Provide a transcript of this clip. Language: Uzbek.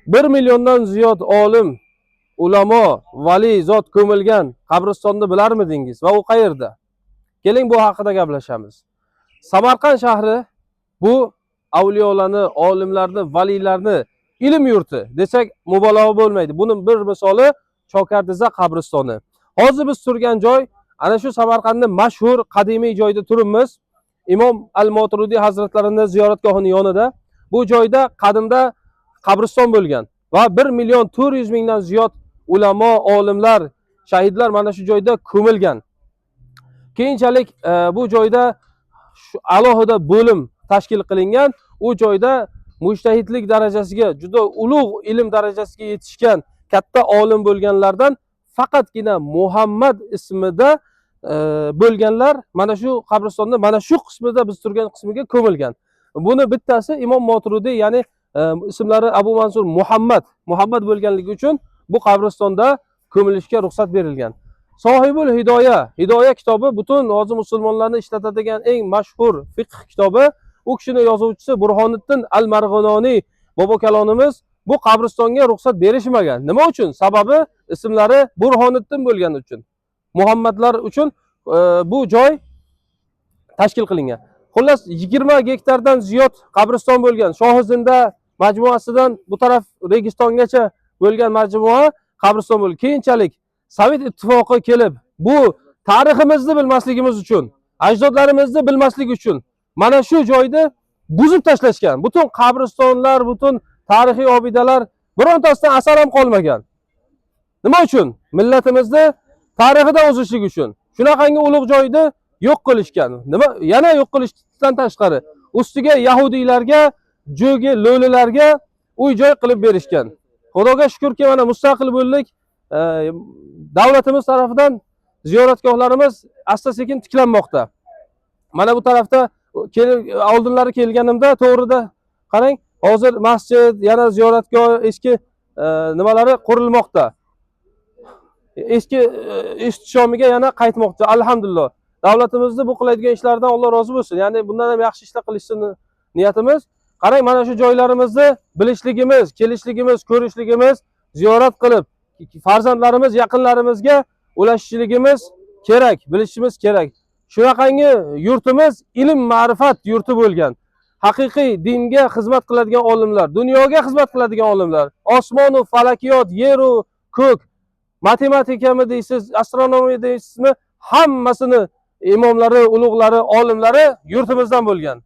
1 milliondan ziyod olim, ulamo, vali zot ko'milgan qabristonni bilarmidingiz va u qayerda? Keling, bu haqida gaplashamiz. Samarqand shahri bu avliyolarni, olimlarni, valiylarni ilm yurti desak mubolag'a bo'lmaydi. Buning bir misoli Chokardiza qabristoni. Hozir biz turgan joy ana shu Samarqandning mashhur qadimiy joyida turibmiz. Imom Al-Moturudiy hazratlarini ziyoratgohining yonida. Bu joyda qadimda qabriston bo'lgan va 1 million 400 mingdan ziyod ulamo, olimlar, shahidlar mana shu joyda ko'milgan. Keyinchalik bu joyda shu alohida bo'lim tashkil qilingan. U joyda mujtahidlik darajasiga, juda ulug' ilm darajasiga yetishgan katta olim bo'lganlardan faqatgina Muhammad ismida bo'lganlar mana shu qabristonda mana shu qismida, biz turgan qismiga ko'milgan. Buni bittasi Imom Moturudiy, ya'ni ismlari Abu Mansur Muhammad bo'lganligi uchun bu qabristonda ko'milishga ruxsat berilgan. Sohibul Hidoya, Hidoya kitobi butun hozir musulmonlarni ishlatadigan eng mashhur fiqh kitobi. U kishini yozuvchisi Burhoniddin Al-Marg'inoniy bobo kalonimiz bu qabristonga ruxsat berishmagan. Nima uchun? Sababi ismlari Burhoniddin bo'lgani uchun. Muhammadlar uchun bu joy tashkil qilingan. Xullas, 20 gektardan ziyod qabriston bo'lgan. Shohizinda majmuasidan bu taraf Registongacha bo'lgan majmua qabriston bo'lgan. Keyinchalik Sovet ittifoqi kelib, bu tariximizni bilmasligimiz uchun, ajdodlarimizni bilmaslik uchun mana shu joyda buzib tashlashgan. Butun qabristonlar, butun tarixiy obidalar, birontasidan asar ham qolmagan. Nima uchun? Millatimizni tarixidan o'zishlik uchun. Shunaqangi ulug' joyni yo'q qilishgan. Nima yana yo'q qilishdan tashqari, ustiga yahudiylarga, jo'gi lo'lilarga uy joy qilib berishgan. Xudoga shukurki, mana mustaqil bo'ldik. Davlatimiz tarafidan ziyoratgohlarimiz asta-sekin tiklanmoqda. Mana bu tarafda oldinlari kelganimda to'g'rida qarang, hozir masjid, yana ziyoratgoh eski nimalari qurilmoqda. Eski ihtishomiga yana qaytmoqda. Alhamdulillah. Davlatimizni bu qiladigan ishlaridan Alloh rozi bo'lsin. Ya'ni bundan ham yaxshi ishlar qilishini niyatimiz. Qarang, mana shu joylarimizni bilishligimiz, kelishligimiz, ko'rishligimiz, ziyorat qilib farzandlarimiz, yaqinlarimizga ulashishligimiz kerak, bilishimiz kerak. Shunaqangi yurtimiz ilm ma'rifat yurti bo'lgan. Haqiqiy dinga xizmat qiladigan olimlar, dunyoga xizmat qiladigan olimlar, osmon u falakiyot, yer u ko'k, matematikami deysiz, astronomiya deysizmi, hammasini imomlari, ulug'lari, olimlari yurtimizdan bo'lgan.